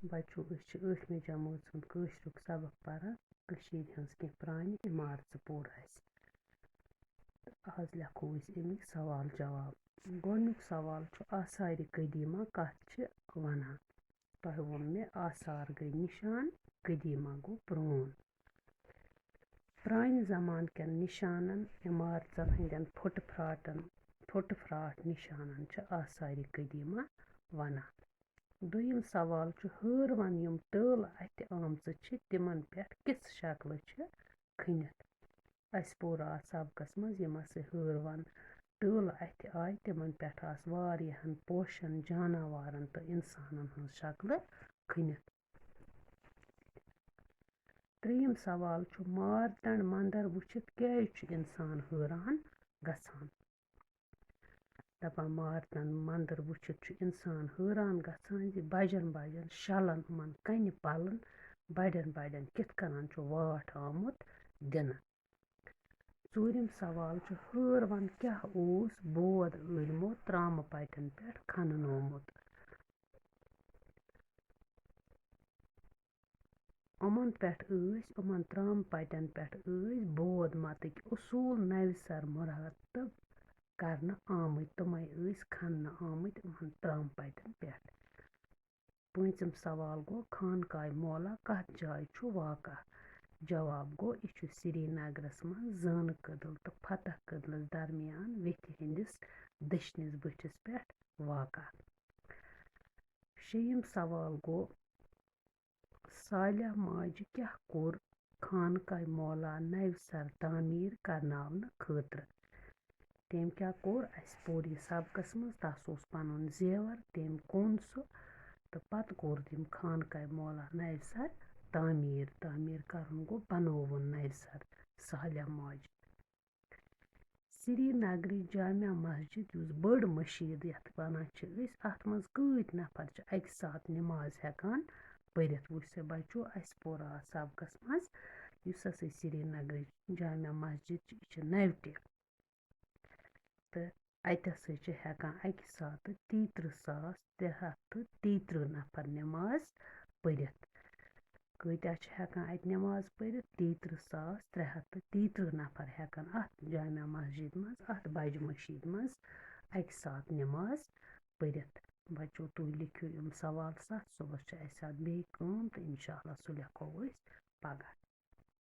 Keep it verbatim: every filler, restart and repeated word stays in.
بچو، أسۍ چھِ ٲٹھمہِ جمٲژ ہُنٛد کٲشرُک سبق پران۔ کٔشیٖرِ ہٕنٛز کینٛہہ پرٛانہِ عمارژٕ پوٚر اَسہِ۔ تہٕ آز لیکھو أسۍ اَمِکۍ سوال جواب۔ گۄڈٕنیُک سوال چھُ، آثارِ قدیمہ کَتھ چھِ وَنان؟ تۄہہِ ووٚن مےٚ، آثار گٔے نِشان، قدیمہ گوٚو پرٛون۔ پرٛانہِ زمانہٕ کٮ۪ن نِشانَن، عمارژَن ہٕنٛدٮ۪ن پھُٹہٕ پھراٹَن، پھُٹہٕ پھراٹ نِشانَن چھِ آثارِ قدیمہ وَنان۔ دوٚیِم سوال چھُ، ہٲروَن یِم ٹٲلہٕ اَتھِ آمژٕ چھِ، تِمَن پٮ۪ٹھ کِژھ شکلہٕ چھِ کھٔنِتھ؟ اَسہِ پوٚر اَتھ سبقَس منٛز، یِم ہسا ہٲروَن ٹٲلہٕ اَتھِ آیہِ، تِمَن پٮ۪ٹھ آسہٕ واریاہَن پوشَن، جاناوارَن تہٕ اِنسانَن ہٕنٛز شکلہٕ کھٔنِتھ۔ ترٛیٚیِم سوال چھُ، مارتنڈ مندر وٕچھِتھ کیٛازِ چھُ اِنسان حٲران گژھان؟ دَپان، مارتنڈ مندر وٕچھِتھ چھُ اِنسان حٲران گژھان زِ بَجَن بَجَن شَلَن، یِمَن کَنہِ پَلَن بَڑٮ۪ن بَڑٮ۪ن کِتھ کٔنۍ چھُ واٹھ آمُت دِنہٕ۔ ژوٗرِم سوال چھُ، ہٲروَن کیٛاہ اوس بود أنٛدمُت ترٛامہٕ پَٹٮ۪ن پٮ۪ٹھ کھننومُت؟ یِمَن پٮ۪ٹھ ٲسۍ، یِمَن ترٛامہٕ پَٹٮ۪ن پٮ۪ٹھ ٲسۍ بود مَتٕکۍ اصوٗل نَوِ سَر مُرتب کرنہٕ آمٕتۍ، تِمَے ٲسۍ کھننہٕ آمٕتۍ یِمَن ترٛامہٕ پَٹٮ۪ن پٮ۪ٹھ۔ پوٗنٛژِم سوال گوٚو، خانقاہِ معلیٰ کَتھ جایہِ چھُ واقع؟ جواب گوٚو، یہِ چھُ سرینگرَس منٛز زٲنہٕ کدل تہٕ فتح کدلَس درمیان ویٚتھِ ہٕنٛدِس دٔچھنِس بٔٹھِس پٮ۪ٹھ واقع۔ شیٚیِم سوال گوٚو، صالح ماجہِ کیٛاہ کوٚر خانقاہِ معلیٰ نَوِ سَر تعمیٖر کرناونہٕ خٲطرٕ؟ تٔمۍ کیٛاہ کوٚر؟ اَسہِ پوٚر یہِ سبقَس منٛز، تَس اوس پَنُن زیوَر، تٔمۍ کوٚن سُہ تہٕ پَتہٕ کوٚر تٔمۍ خانقاہِ معلیٰ نَوِ سَر تعمیٖر۔ تعمیٖر کَرُن گوٚو بَنووُن نَوِ سَر صالح ماجہِ۔ سرینگرٕچ جامع مسجد، یُس بٔڑ مٔشیٖد یَتھ وَنان چھِ أسۍ، اَتھ منٛز کۭتۍ نفر چھِ اَکہِ ساتہٕ نِماز ہٮ۪کان پٔرِتھ؟ وٕچھ سا بَچو، اَسہِ پوٚر اَتھ سبقَس منٛز، یُس ہسا سرینگرٕچ جامع مسجد چھِ، یہِ چھِ نَوِ ٹہِ۔ تہٕ اَتہِ ہسا چھِ ہٮ۪کان اَکہِ ساتہٕ تیٚیہِ تٕرٛہ ساس ترٛےٚ ہَتھ تہٕ تیٚیہِ تٕرٛہ نفر نِماز پٔرِتھ۔ کۭتیٛاہ چھِ ہٮ۪کان اَتہِ نٮ۪ماز پٔرِتھ؟ تیٚیہِ تٕرٛہ ساس ترٛےٚ ہَتھ تہٕ تیٚیہِ تٕرٛہ نفر ہٮ۪کَن اَتھ جامع مسجد منٛز، اَتھ بَجہِ مٔشیٖد منٛز اَکہِ ساتہٕ نٮ۪ماز پٔرِتھ۔ بَچو، تُہۍ لیکھِو یِم سوال سَتھ، صُبحَس چھِ اَسہِ اَتھ بیٚیہِ کٲم تہٕ اِنشاء اللہ سُہ لیکھو أسۍ پَگاہ۔